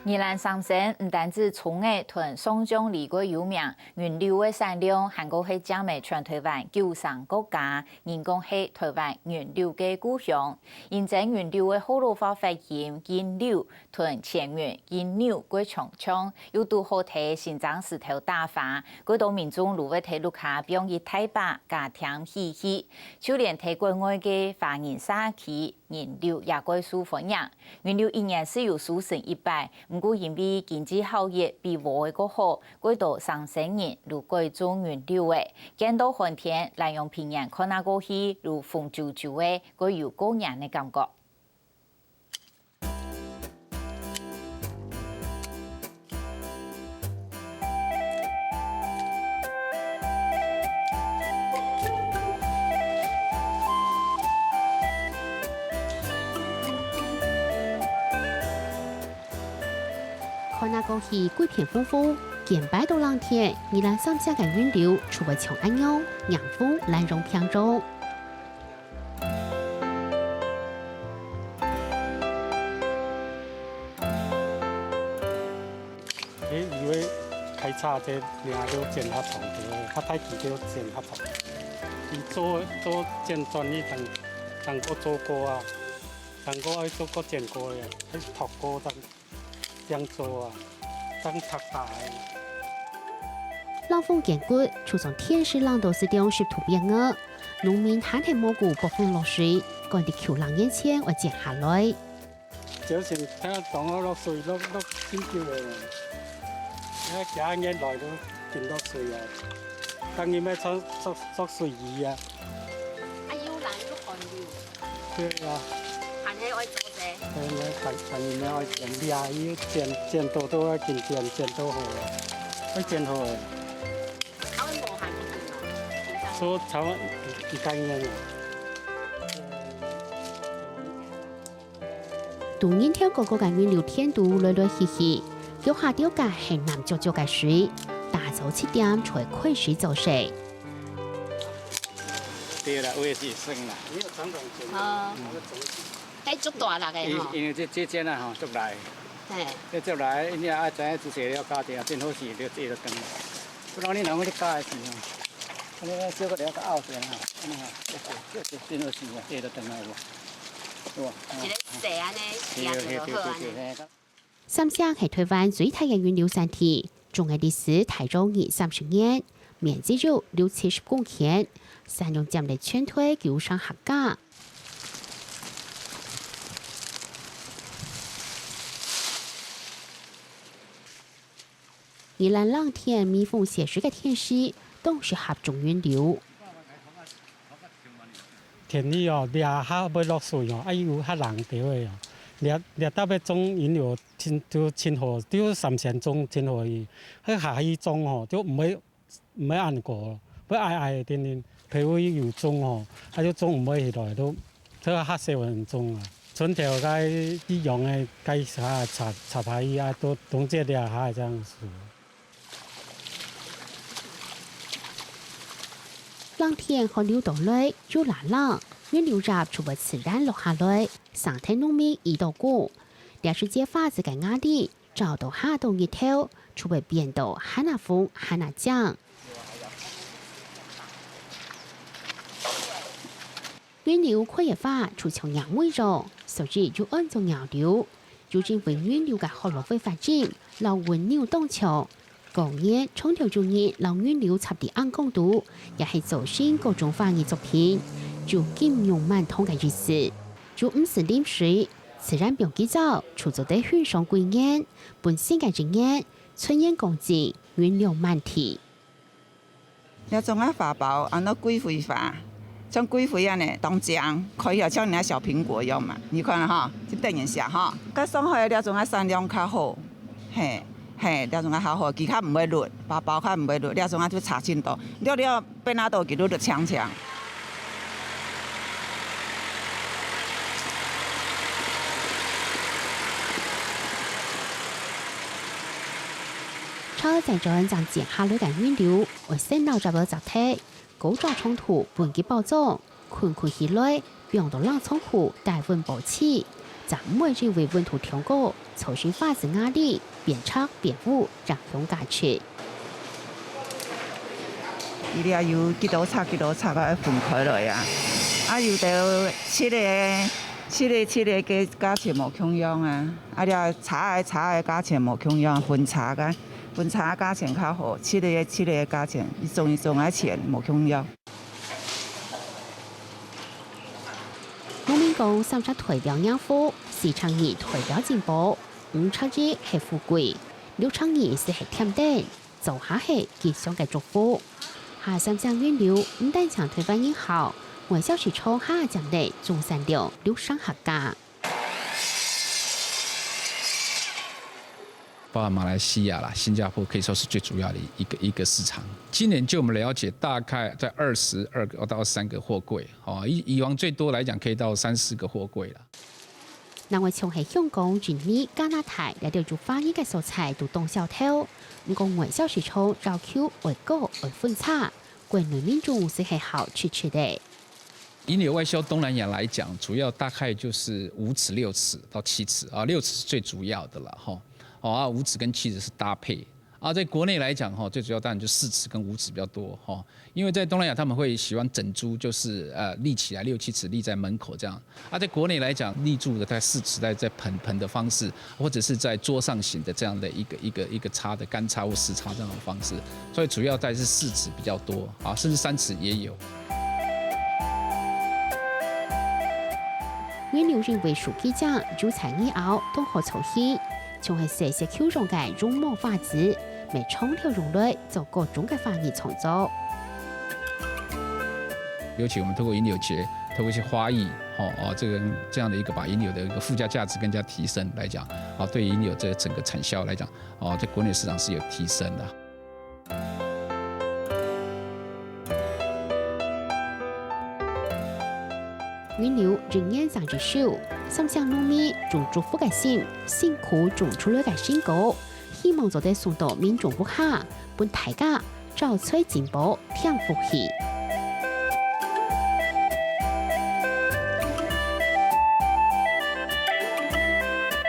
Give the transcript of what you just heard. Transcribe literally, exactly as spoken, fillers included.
宜蘭三星毋單止蔥仔同上醬梨个有名，雲柳个產量還過係佔了全台灣九成个價，人講係台灣雲柳个故鄉。因爭雲柳个學老話發音，雲柳同前雲雲柳个相像，又堵好在新莊石頭打花，過多民眾就會在屋下放一大把，加添喜氣。就連在國外个華人社區， 雲柳也蓋受歡迎。雲柳一年只有收成一擺，毋過因為經濟效益比禾仔較好，蓋多三星人就改種雲柳仔。見到寒天，來用平原看啊過去，就紅啾啾仔，蓋有過年个感覺。 看啊過去，歸片紅紅，見擺到冷天，宜蘭三星个雲柳就會像恁樣，迎風懶洋飄揚。 佢以為開叉這領就剪較長个，較大支就剪較長。佢做，做剪轉去，當，當過做過啊，當過愛做過剪過个，愛托過當，這樣做啊，當拆打个。冷風堅骨，就像電視冷到四點十度變暗，農民還係無顧暴風落水，趕在舊曆年前愛剪下來。 朝晨聽講落水，落，落真久个。啊，今日來都緊落水啊。當然愛著，著，著水衣啊。啊，又冷又寒又。對啊。還係愛做事。還，還，還，還愛剪，掠又剪，剪到都愛緊剪，剪到好啊，愛剪好个。啊，會無閒去剪哦？平常。做差不多一，一個月啊。 都人聽講過个雲柳田肚來來去去，腳下丟个係淰足足个水，打早七點就會開始做事。對啦，有的是算啦。哦，該足大粒个吼。因，因為這，這剪啊吼，足利。嘿。這足利，你也愛知影仔細了解一下，真好勢，你就，你就斷。 不然你若講你教的時候，你小可了解拗點啊，按呢吼，這，這，這，這，這，這，這，這，這，這，有無？一個細按呢，對，對，對，對，對，嘿。三星係台灣最大个雲柳產地，種个歷史大約二三十年，面積有六七十公頃，產量佔了全台九成客家。 宜蘭冷天、微風斜水个天時，當適合種雲柳。天氣哦，這下會落水哦，啊又較冷點个哦。這，這搭配種雲柳，真，就真好，就三星種真好去，該下去種吼，就毋會，毋會恁高，會矮矮个，定定，皮膚有種吼，啊就種毋會起來，都，都較細人種啊。 春頭該一樣个該下插，插下去啊，冬，冬節了下這樣子。冷天寒流到來，又拉冷，雲柳葉就會自然落下來，生忒農民一到過。這時節花枝个芽粒，照到下到日頭，就會變到還較紅，還較靚。 雲柳開个花就像鳥仔樣，所以又安做鳥柳。又因為雲柳个學老話發音摎雲牛當像，過年常透有人摎雲柳插在鈃管肚，也係造成各種花藝作品，有金玉滿堂个意思。又毋使淋水，自然放幾朝就做得欣賞過年，分新个一年，春燕光景，雲柳滿地。 這種个花包安到桂花花，像桂花恁呢，當靚，開起來像人家小蘋果一樣嘛。你看哈，去等一下哈。該上海這種个產量較好，嘿，嘿，這種个較好，佢較毋會綠，花包較毋會綠，這種个就差真多。了了，變啊到佢綠綠青青。 車載轉正剪下來个雲柳，會先摎葉仔摘忒，高壓長度分佢包裝，捆捆起來，放到冷藏庫低溫保持。正毋會因為溫度忒高，造成化學壓力，變赤變烏，影響價值。佢這有幾多尺幾多尺啊，分開來啊。啊，有兜七个、七个、七个个價錢無共樣啊。啊，這差个差个價錢無共樣，分差个分差个價錢較好，七个七个个價錢，一種一種个錢無共樣。農民講，三隻代表幸福，四隻二代表進步，五隻一係富貴，六隻二就係添丁，做下係吉祥个祝福。下三省銀流毋單淨台灣人好，外銷市場下佔了總產量六成客家。 包含馬來西亞啦、新加坡，可以說是最主要的一個一個市場。今年據我們了解，大概在二十二個到三個貨櫃，哦，以以往最多來講可以到三十個貨櫃啦。另外像係香港、印尼、加拿大這兜有華人个所在都當銷頭，毋過外銷市場要求愛高愛分差，國內民眾就係好食食个。 銀流外銷東南亞來講，主要大概就是五尺、六尺到七尺啊，六尺是最主要的了哈。哦，啊，五尺跟七尺是搭配。啊，在國內來講哈，最主要當然就四尺跟五尺比較多哈，因為在東南亞他們會喜歡整株，就是呃立起來六七尺立在門口這樣。啊，在國內來講，立柱的大概四尺在在盆盆的方式，或者是在桌上型的這樣的一個一個一個插的乾插或濕插這樣的方式，所以主要大概是四尺比較多啊，甚至三尺也有。 銀流因為樹枝靚，又在泥凹，當好造型，像係細細球狀个絨毛花枝，乜長條用來做各種个花藝創作。尤其我們透過銀流節，透過一些花藝，哦，哦，這個這樣的一個把銀流的一個附加價值更加提升來講，哦，對銀流這個整個產銷來講，哦，在國內市場是有提升的。 銀流一年生一收，三省農民用祝福个心，辛苦種出來个成果，希望做得送到民眾屋下，分大家招財進寶，添福氣。